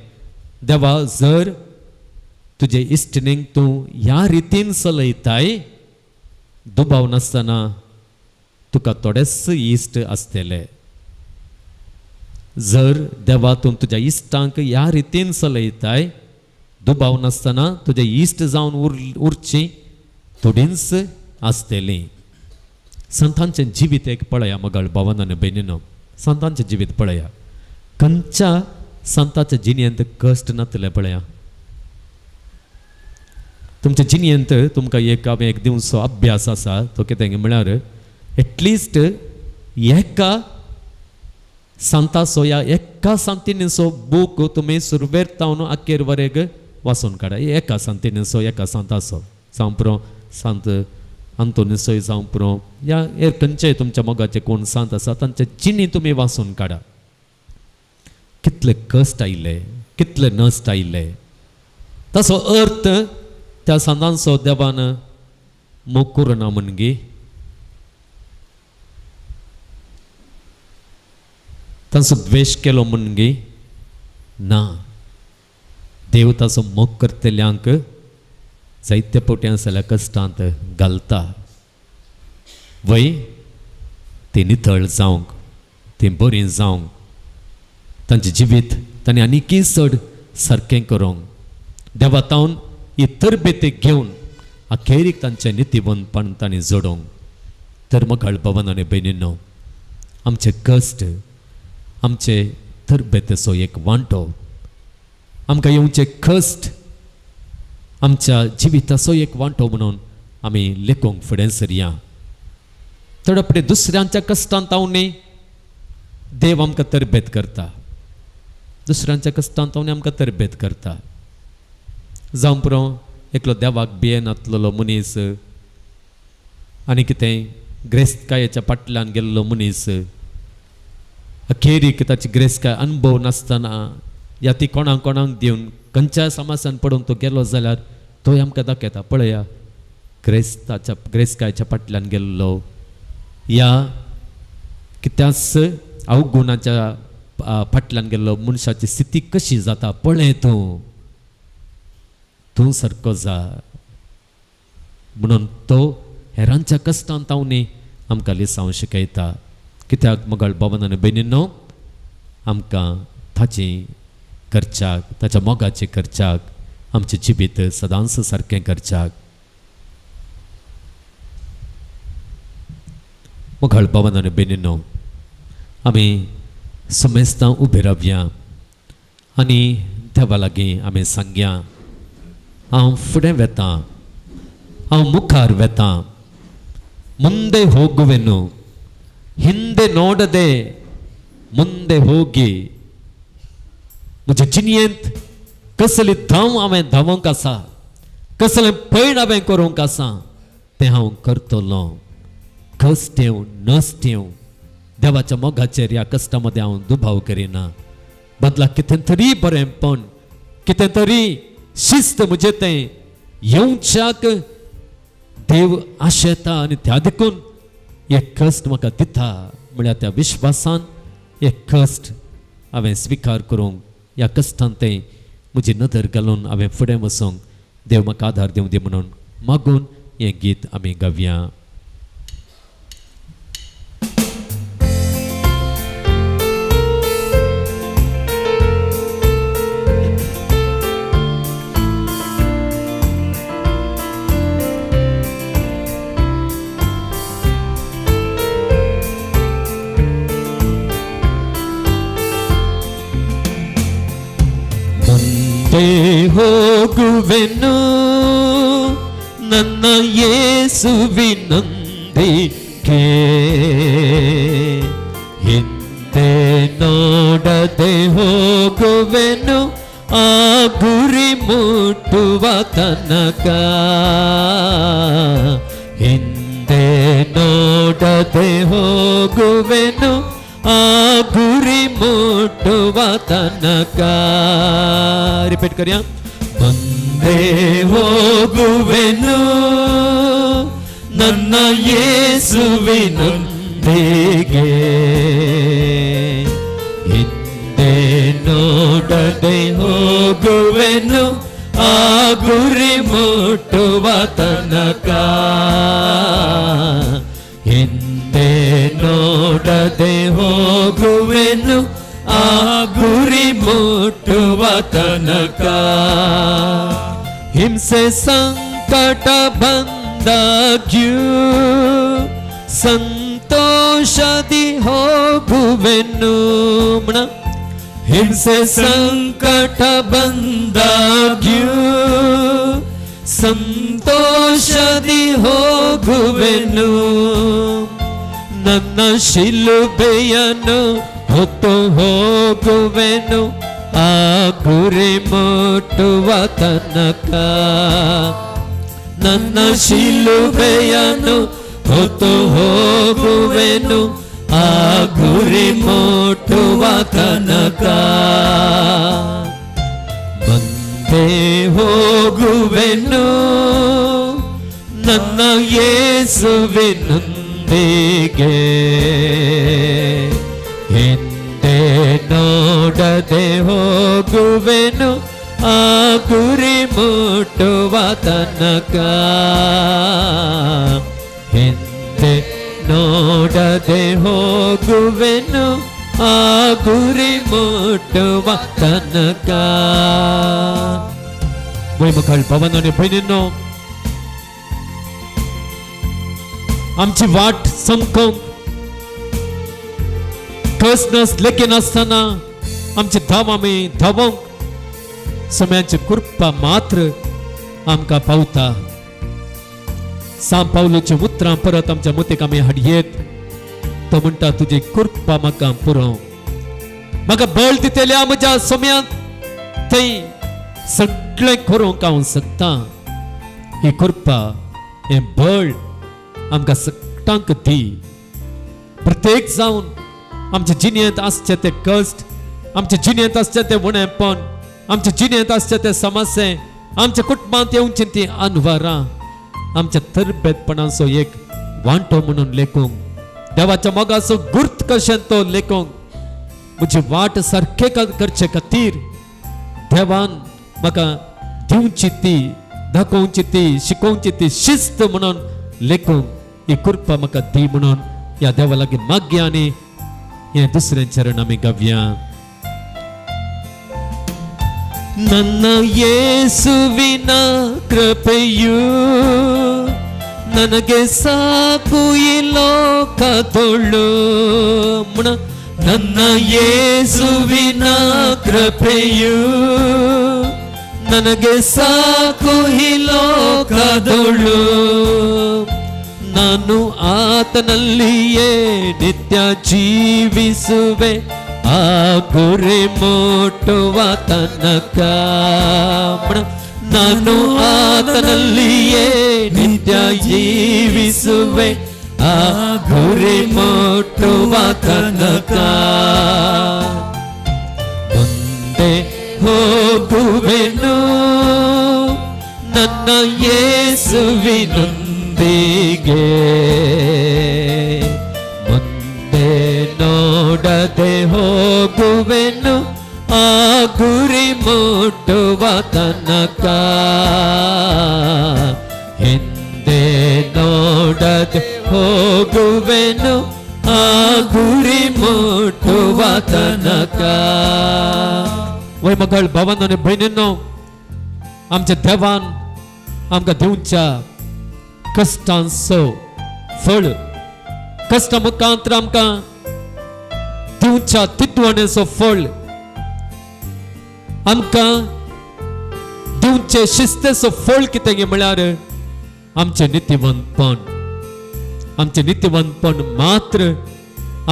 देवा जर तुजे इश्टिणीक तूं ह्या रितीन चलयताय, दुबाव नासतना तुका थोडेच इश्ट आसतले. जर देवा तूं तुज्या इश्टांक ह्या रितीन चलयताय, दुबाव नासतना तुजे इश्ट जावन उरची थोडींच आसतलीं. संतांचें जिवीत एक पळया मगळ भावान आनी भयणीनो, संतांचें जिवीत पळया. खंयच्या संताच्या जिणेंत कश्ट नातले पळया. तुमच्या जिणेंत तुमकां एक हांवें एक दिवचो अभ्यास आसा, तो कितें म्हळ्यार एटलिस्ट एका संताचो या एका सांतिनीचो बूक तुमी सुरवेर तावन अखेर वरेग वाचून काडा. एका सांतिनीचो, एका सांताचो, जावं पुरो सांत आंतोनीचोय जावं पुरो, या हेर खंयचेय तुमच्या मोगाचे कोण सांत आसा तांचे जिणी तुमी वाचून काडा. कितले कश्ट आयिल्ले, कितले नश्ट आयिल्ले. ताचो अर्थ त्या सांतांचो देवान मोग करुना म्हणगी, तांचो द्वेश केलो म्हणगी ना. देव ताचो मोग करतल्यांक जायते फावटी आसल्या कश्टांत घालता. वय ती नितळ जावंक, ती बरी जावंक, तांचें जिवीत तांणी आनीकय चड सारकें करूंक देवा तावन ही तरबेती घेवन अखेरीक तांचें नितीवंतपण तांणी जोडोवंक. तर मगाळ भवन आनी भयणींनो, आमचे कश्ट आमचे तरबेतेचो एक वांटो, आमकां येवचे कश्ट आमच्या जिविताचो एक वांटो म्हणून आमी लेखूंक फुडें सरया. थोडे फुडें दुसऱ्यांच्या कश्टांत तावनी देव आमकां तरबेत करता, दुसऱ्यांच्या कश्टांत तावनी आमकां तरबेत करता. जावं पुरो एकलो देवाक भियेनातलेलो मनीस आनी कितें ग्रेस्तकायेच्या फाटल्यान गेल्लो मनीस, अखेरीक ताची ग्रेस्तकाय अनुभव नासतना या ती कोणाक कोणाक दिवन खंयच्या समाजान पडून तो गेलो जाल्यार तोय आमकां दाखयता, पळया ग्रेस्ताच्या ग्रेस्तकायेच्या फाटल्यान गेल्लो या कित्याच अवगुणाच्या फाटल्यान गेल्लो मनशाची स्थिती कशी जाता पळय, तूं तूं सारको जा म्हणून तो हेरांच्या कश्टांत तावनी आमकां लिसांव शिकयता. कित्याक मगळ बाबान आनी भयणींनो, आमकां ताची करच्याक, ताच्या मोगाची करच्याक, आमचें जिवीत सदांच सारकें करच्याक. मोगाळ बाबान आनी भयणींनो, आमी सुमेस्तां उबे रावया आनी देवा लागीं आमी सांगया, हांव फुडें वेतां, हांव मुखार वेतां, ಮುಂದೆ ಹೋಗುವೆನು, ಹಿಂದೆ ನೋಡದೆ ಮುಂದೆ ಹೋಗಿ म्हज्या जिणेंत कसली धांव हांवें धांवंक आसा, कसलें पयण हांवें करूंक आसा तें हांव करतलो. कश्ट येवं नश्ट येवं, देवाच्या मोगाचेर ह्या कश्टा मदें हांव दुबाव करिना. बदला कितें तरी बरेंपण, कितें तरी शिस्त म्हजें तें येवच्याक देव आशेता आनी त्या देखून हे कश्ट म्हाका दिता. म्हळ्यार त्या विश्वासान हे कश्ट हांवें स्विकार करूंक, ह्या कश्टान तें म्हजी नदर घालून हांवें फुडें वचूंक देव म्हाका आदार दिवं दी म्हणून मागून हें गीत आमी गावया. ಮುಂದೆ ಹೋಗುವೆನು ನನ್ನ ಯೇಸುವಿನೊಂದಿಗೆ, ಹಿಂದೆ ನೋಡದೆ ಹೋಗುವೆನು ಆ ಗುರಿ ಮುಟ್ಟುವ ತನಕ. ಹಿಂದೆ ನೋಡದೆ ಹೋಗುವೆನು ಆ ಗುರಿ ಮುಟ್ಟುವ ತನಕ. ರಿಪೀಟ್ ಕರಿಯ. ಮುಂದೆ ಹೋಗುವೆನು ನನ್ನ ಯೇಸುವಿನೊಂದಿಗೆ, ಹಿಂದೆ ನೋಡದೆ ಹೋಗುವೆನು ಆ ಗುರಿ ಮುಟ್ಟುವ ತನಕ. ಹಿಂದೆ ನೋಡದೆ ಹೋಗುವೆನು ಆ ಗುರಿ ಮುಟ್ಟುವ ತನಕ. ಹಿಂಸೆ ಸಂಕಟ ಬಂದಾಗ್ಯೂ ಸಂತೋಷದಿ ಹೋಗುವೆನು. ಮಣ ಹಿಂಸೆ ಸಂಕಟ ಬಂದಾಗ್ಯೂ ಸಂತೋಷದಿ ಹೋಗುವೆನು. ನನ್ನ ಶಿಲುಬೆಯನ್ನು ಹೊತ್ತು ಹೋಗುವೆನು ಆ ಗುರಿ ಮುಟ್ಟುವ ತನಕ. ನನ್ನ ಶಿಲುಬೆಯನ್ನು ಹೊತ್ತು ಹೋಗುವೆನು ಆ ಗುರಿ ಮುಟ್ಟುವ ತನಕ. ಮುಂದೆ ಹೋಗುವೆನು ನನ್ನ ಯೇಸುವಿನೊಂದಿಗೆ, ಹಿಂದೆ ನೋಡದೆ ಹೋಗುವೆನು ಆ ಗುರಿ ಮುಟ್ಟುವ ತನಕ. ಹಿಂದೆ ನೋಡದೆ ಹೋಗುವೆನು ಆ ಗುರಿ ಮುಟ್ಟುವ ತನಕ. मुखाळ भावांनो आनी भयणींनो, आमची वाट चमकोवंक कस लेखिनासतना आमची धांव आमी धांवोंक सम्याची कृपा मात्र आमकां पावता. सांव पावलूची उतरां परत आमच्या मतीक आमी हाडयेत. तो म्हणटा, तुजी कृपा म्हाका पुरो, म्हाका बळ दितल्या म्हज्या सम्यांत थंय सगळें करूंक हांव शकता. ही कृपा, हें बळ आमकां सगटांक दी. प्रत्येक जावन आमच्या जिणेंत आसचे ते कश्ट, आमच्या जिणेंत आसचे ते उणेपण, आमच्या जिणेंत आसचे ते समस्ये, आमच्या कुटुंबांत येवची ती अनवरां आमच्या तरबेतपणाचो एक वांटो म्हणून लेखूंक, देवाच्या मोगाचो गुर्त कशें तो लेखूंक, म्हजी वाट सारखे करचे खातीर देवान म्हाका दिवची ती, दाखोवची ती, शिकोवची ती शिस्त म्हणून लेखूंक ही कृपा म्हाका दी म्हणून ह्या देवा लागीं मागया आनी हें दुसरें चरण आमी गावया. ನನ್ನ ಯೇಸುವಿನ ಕೃಪೆಯು ನನಗೆ ಸಾಕು ಈ ಲೋಕದೊಳು. ಮುಣ ನನ್ನ ಯೇಸುವಿನ ಕೃಪೆಯು ನನಗೆ ಸಾಕು ಈ ಲೋಕದೊಳು. ನಾನು ಆತನಲ್ಲಿಯೇ ನಿತ್ಯ ಜೀವಿಸುವೆ ಆ ಗುರಿ ಮುಟ್ಟುವ ತನಕ. ನಾನು ಆತನಲ್ಲಿಯೇ ನಿತ್ಯ ಜೀವಿಸುವೆ ಆ ಗುರಿ ಮುಟ್ಟುವ ತನಕ. ಮುಂದೆ ಹೋಗುವೆನು ನನ್ನ ಯೇಸುವಿನೊಂದಿಗೆ, ಮುಂದೆ ನೋಡದೆ ಹೋಗುವೆನು ಆ ಗುರಿ ಮುಟ್ಟುವ ತನಕ. ಹಿಂದೆ ನೋಡದೆ ಹೋಗುವೆನು ಆ ಗುರಿ ಮುಟ್ಟುವ ತನಕ. वय मगळ भावांनो आनी भयणींनो, आमच्या देवान आमकां दिवच्या कश्टांचो फळ, कश्टा मुखांतर आमकां दिवच्या तितवणेचो फळ, आमकां दिवचे शिस्तेचो फळ कितें म्हळ्यार आमचें नितीवंतपण. आमचें नितीवंतपण मात्र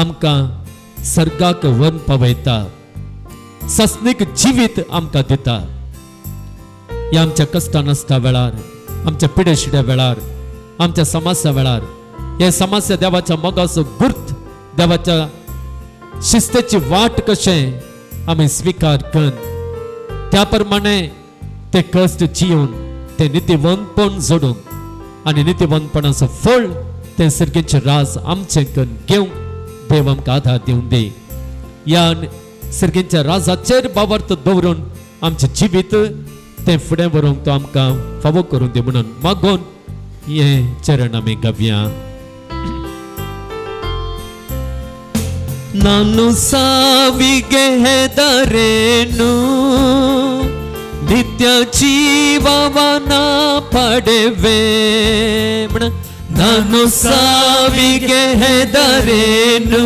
आमकां सर्गाक व्हरून पावयता, सस्नीक जिवीत आमकां दिता. ह्या आमच्या कश्टां नासता वेळार, आमच्या पिडेशिड्या वेळार, आमच्या समस्या वेळार, हे समस्या देवाच्या मोगाचो गुर्त, देवाच्या शिस्तेची वाट कशें आमी स्विकार करून त्या प्रमाणे ते कश्ट जिवन ते नितीवंतपण जोडूंक आनी नितीवंतपणाचो फळ तें सर्गेचें राज आमचें करून घेवंक देव आमकां आधार दिवन दी. ह्या सर्गेच्या राजाचेर बावर्त दवरून आमचें जिवीत तें फुडें व्हरूंक तो आमकां फावो करून दी म्हणून मागून हें चरण आमी गावया. ನಾನು ಸಾವಿಗೆ ಹೆದರೇನು, ನಿತ್ಯ ಜೀವವನ ಪಡೆವೆ. ನಾನು ಸಾವಿಗೆ ಹೆದರೇನು,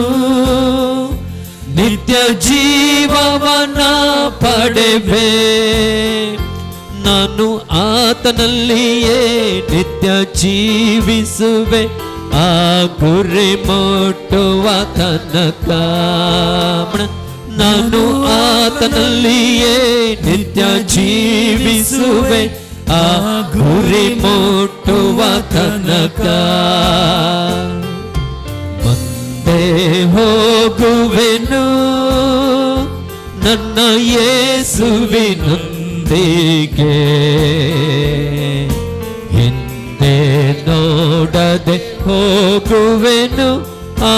ನಿತ್ಯ ಜೀವವನ ಪಡೆವೆ. ನಾನು ಆತನಲ್ಲಿಯೇ ನಿತ್ಯ ಜೀವಿಸುವೆ, ಆ ಗುರಿ ಮುಟ್ಟುವ ತನಕ. ನಾನು ಆತನಲ್ಲಿಯೇ ನಿತ್ಯ ಜೀವಿಸುವೆ, ಆ ಗುರಿ ಮುಟ್ಟುವ ತನಕ. ಮುಂದೆ ಹೋಗುವೆನು ನನ್ನ ಯೇಸುವಿನೊಂದಿಗೆ, ಹಿಂದೆ ನೋಡದೆ ಹೋಗುವೆನು ಆ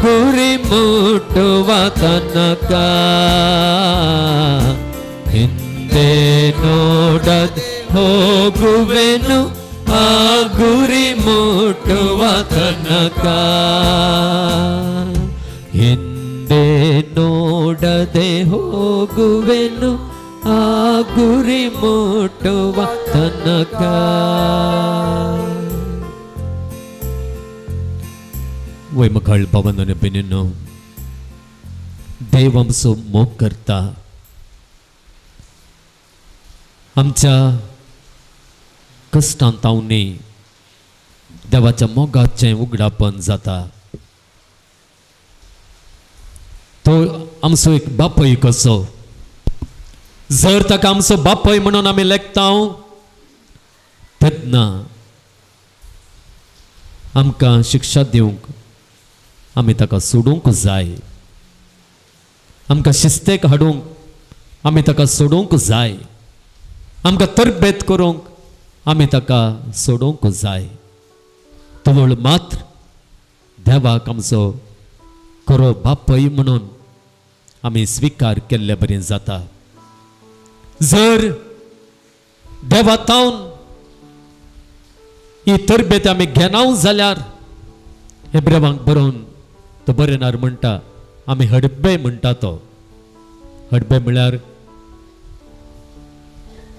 ಗುರಿ ಮುಟ್ಟುವ ತನಕ. ಹಿಂದೆ ನೋಡದೆ ಹೋಗುವೆನು ಆ ಗುರಿ ಮುಟ್ಟುವ ತನಕ. ಹಿಂದೆ ನೋಡದೆ ಹೋಗುವೆನು ಆ ಗುರಿ ಮುಟ್ಟುವ ತನಕ. वय भावांनो भयणींनो, देव आमचो मोग करता. आमच्या कश्टांत तावनी देवाच्या मोगाचें उगडापण जाता. तो आमचो एक बापय कसो, जर ताका आमचो बापय म्हणून आमी लेखता तेन्ना आमकां शिक्षा दिवंक आमी ताका सोडूंक जाय, आमकां शिस्तेक हाडूंक आमी ताका सोडूंक जाय, आमकां तरबेत करूंक आमी ताका सोडूंक जाय. तवळ मात्र देवाक आमचो खरो बापय म्हणून आमी स्विकार केल्ले बरें जाता. जर देवा तावन ही तरबेत आमी घेनाव जाल्यार हेब्रेवांक बरोवन तो बरयणार म्हणटा, आमी हडबे म्हणटा. तो हडबे म्हळ्यार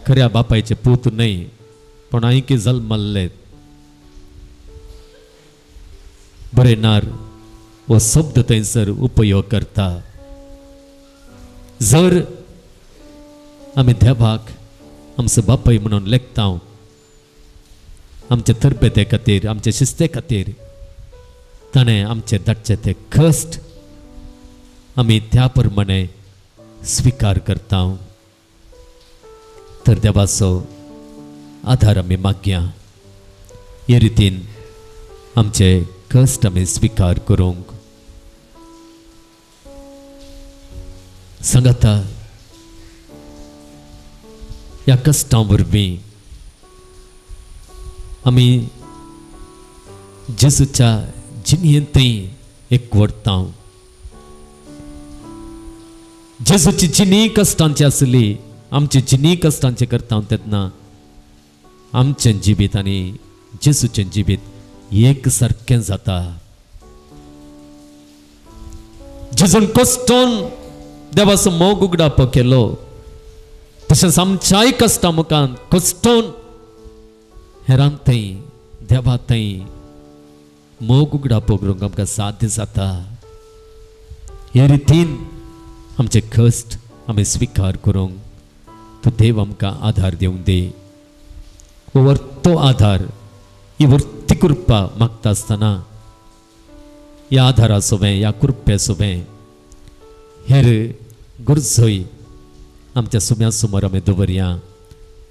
खऱ्या बापायचे पूत न्हय, पूण आयकी जल्मल्ले. बरयणार हो शब्द थंयसर उपयोग करता. जर आमी देवाक आमचो बापाय म्हणून लेखता, आमचे तरबेते खातीर, आमचे शिस्ते खातीर ताणें आमचे धाडचे ते कश्ट आमी त्या प्रमाणे स्विकार करता. तर देवाचो आधार आमी मागया, हे रितीन आमचे कश्ट आमी स्विकार करूंक सांगाता. ह्या कश्टां वरवीं आमी जेजूच्या जिणेंतय एकवटता. जेजूची जिणी कश्टांची आसली, आमची जिणी कश्टांची करता तेन्ना आमचें जिवीत आनी जेजूचें जिवीत एक सारकें जाता. जेजून कश्टोन देवाचो मोग उगडाप केलो, तशेंच आमच्याय कश्टां मुखार कश्टोन हेरांक थंय देवा थंय मोग उगडाप करूंक आमकां साध्य जाता. हे रितीन आमचे कश्ट आमी स्विकार करूंक तूं देव आमकां आधार दिवंक दी. हो वर्तो आधार, ही वर्ती कृपा मागता आसतना ह्या आधारा सोबें, ह्या कृपे सोबें हेर गरजोय आमच्या सुम्या समोर आमी दवरया,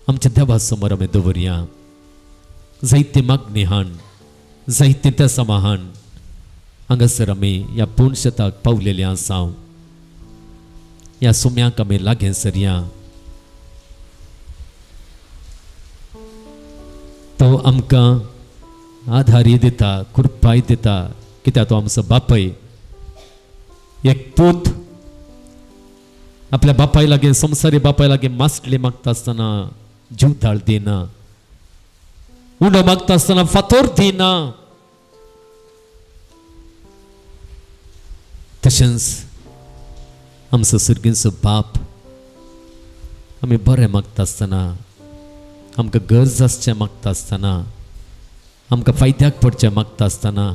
आमच्या देवा समोर आमी दवरया. जायती मागणी हाण, जायती तेसां हाण, हांगासर आमी ह्या पूर्ण शेताक पावलेली आसा. ह्या सुम्याक आमी लागीं सरया. तो आमकां आधारय दिता, कृपाय दिता, कित्याक तो आमचो बापय. एक पूत आपल्या बापाय लागीं, संवसारी बापाय लागीं मासली मागता आसतना जीवदाळ दिना, उंडो मागता आसतना फातोर दिना. तशेंच आमचो सर्गींचो बाप आमी बरें मागता आसतना, आमकां गरज आसचें मागता आसतना आमकां फायद्याक पडचें मागता आसतना,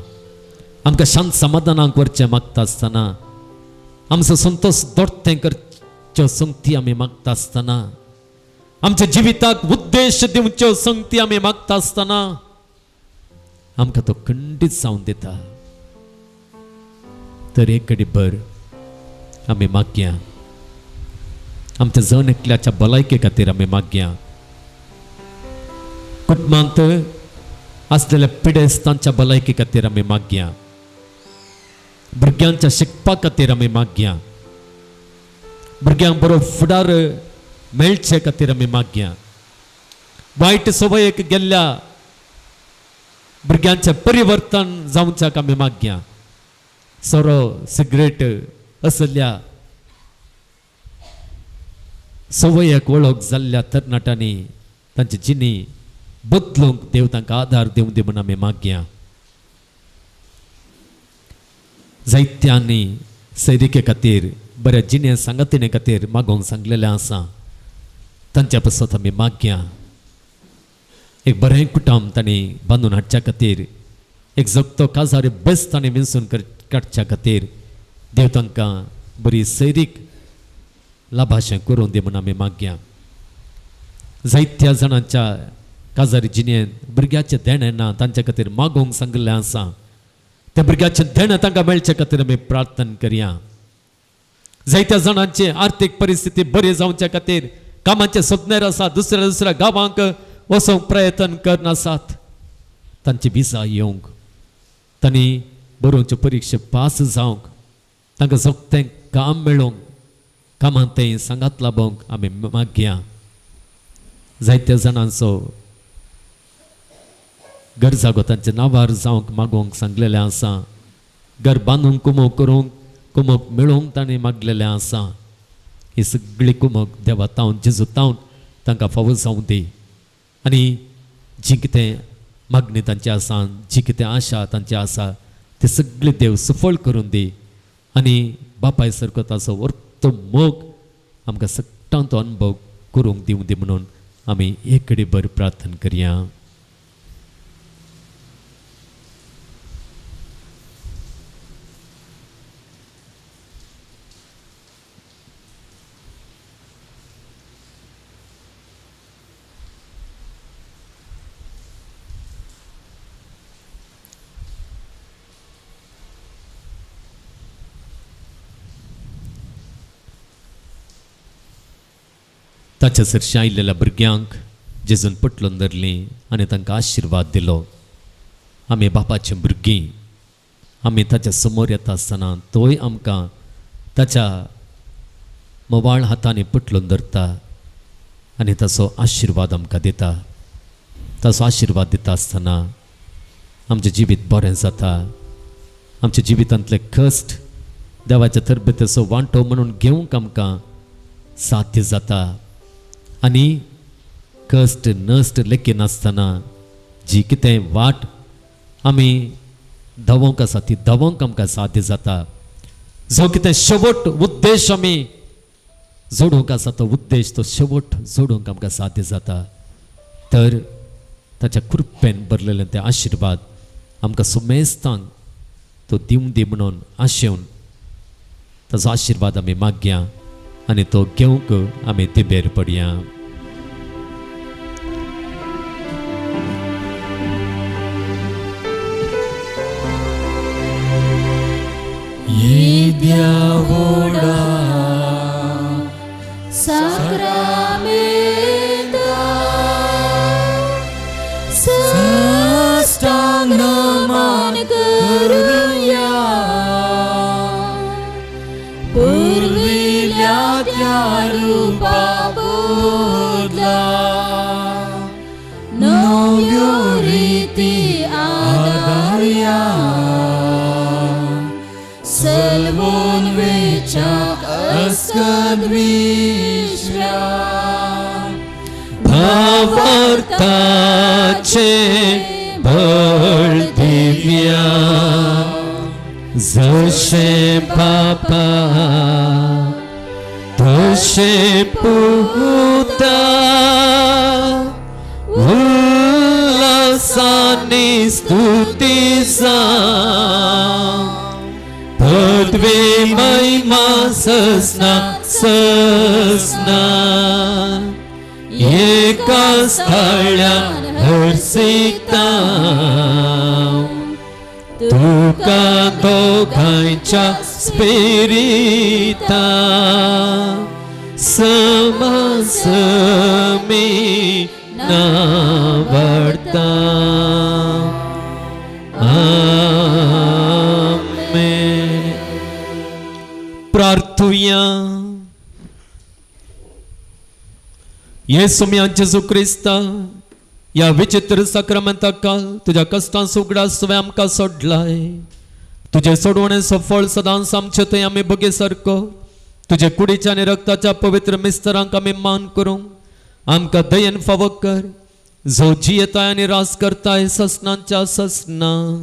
आमकां शांत समाधानाक व्हरचें मागता आसतना, आमचो संतोश दोडतें करच्यो संगती आमी मागता आसतना, आमच्या जिविताक उद्देश दिवच्यो संगती आमी मागता आसतना आमकां तो खंडीत जावन दिता. तर एक कडी भर आमी मागया, आमच्या जण एकल्याच्या भलायके खातीर आमी मागया, कुटुंबांत आसलेल्या पिडेस्तांच्या भलायके खातीर आमी मागया, भुरग्यांच्या शिकपा खातीर आमी मागया, भुरग्यांक बरो फुडार मेळचे खातीर आमी मागया, वायट संवयेक गेल्ल्या भुरग्यांचें परिवर्तन जावच्याक आमी मागया, सोरो सिगरेट असल्या संवयेक वळख जाल्ल्या तरणाट्यांनी तांची जिणी बदलूंक देव तांकां आदार दिवं दी म्हूण आमी मागया. जायत्यांनी सैरिके खातीर बऱ्या जिणे सांगातिणे खातीर मागोवंक सांगलेलें आसा, तांच्या पासत आमी मागया. एक बरें कुटुंब तांणी बांदून हाडच्या खातीर, एक जगतो काजार बेस्ट तांणी विंचून काडच्या खातीर देव तांकां बरी सैरीक लाभाशें करून दी म्हूण आमी मागया. जायत्या जाणांच्या काजारी जिणेंत भुरग्याचें देणें ना, तांच्या खातीर मागोवंक सांगिल्लें आसा, त्या भुरग्याचें देणें तांकां मेळचे खातीर आमी प्रार्थना करया. जायत्या जाणांची आर्थीक परिस्थिती बरी जावच्या खातीर कामाचे सोदनेर आसा, दुसऱ्या दुसऱ्या गांवांक वचोंक प्रयत्न करनासात, तांची विजा येवंक, तांणी बरोवच्यो परिक्षा पास जावंक, तांकां सोगतें काम मेळोवंक, कामांत तें सांगात लाबोवंक आमी मागया. जायत्या जाणांचो घर जागो तांच्या नांवार जावंक मागोवंक सांगलेलें आसा, घर बांदूंक कुमोक करूंक कुमोक मेळोवंक तांणी मागलेलें आसा. ही सगळी कुमोक देवा तावन जेजू तावन तांकां फावो जावं दी आनी जी कितें मागणी तांची आसा, जी कितें आशा तांची आसा, ती सगळी देव सफळ करून दी आनी बापाय सारको ताचो वर्तो मोग आमकां सगळ्यां तो अनुभव करूंक दिवं दी म्हणून आमी एक कडेन बरी प्रार्थना करया. ताच्या सरशी आयिल्ल्या भुरग्यांक जेजून पटलून धरलीं आनी तांकां आशिर्वाद दिलो. आमी बापाचीं भुरगीं, आमी ताच्या समोर येता आसतना तोय आमकां ताच्या मोवाळ हातांनी पटलून धरता आनी ताचो आशिर्वाद आमकां दिता. ताचो आशिर्वाद दिता आसतना आमचें जिवीत बरें जाता, आमच्या जिवितांतले कश्ट देवाच्या तरबेतेचो वांटो म्हणून घेवंक आमकां साध्य जाता आनी कश्ट नश्ट लेखिनासतना जी कितें वाट आमी धांवोंक आसा ती धांवोंक आमकां साध्य जाता. जो कितें शेवट उद्देश आमी जोडूंक आसा तो उद्देश तो शेवट जोडूंक आमकां साध्य जाता. तर ताच्या कृपेन भरलेले ते आशिर्वाद आमकां सुमेस्तांक तो दिवं दी म्हणून आशेवन ताचो आशिर्वाद आमी मागया आनी तो घेवंक आमी तिबेर पडया. येद्या साक्रामेंता साष्टांग नमन करुया, पुर्विल्या त्या रुपा बदला नव्यो रीती आदारया, सलवून वेच्या अस्कद विश्व्या भावार्थाचे बळ दिव्या, जशें बापा तशें पुता, उल्हासान आनी स्तुती जावं पदवी महिमा ससना ससना एका स्थळ्या हर्सिता तुका दोघांच्या स्पिरिता समसमी नावडता. आमेन. प्रार्थुया. येसु म्या जेजू क्रिस्ता, ह्या विचित्र साक्रामेंता काल तुज्या कश्टांचो उगडास तुवें आमकां सोडलाय. तुजे सोडवणेचो फळ सदांच आमचे थंय आमी बगे सारको तुजे कुडीच्या आनी रक्ताच्या पवित्र मिस्तरांक आमी मान करूंक आमकां दयेन फावो कर, जो जियेताय आनी रास करताय ससनांच्या ससना.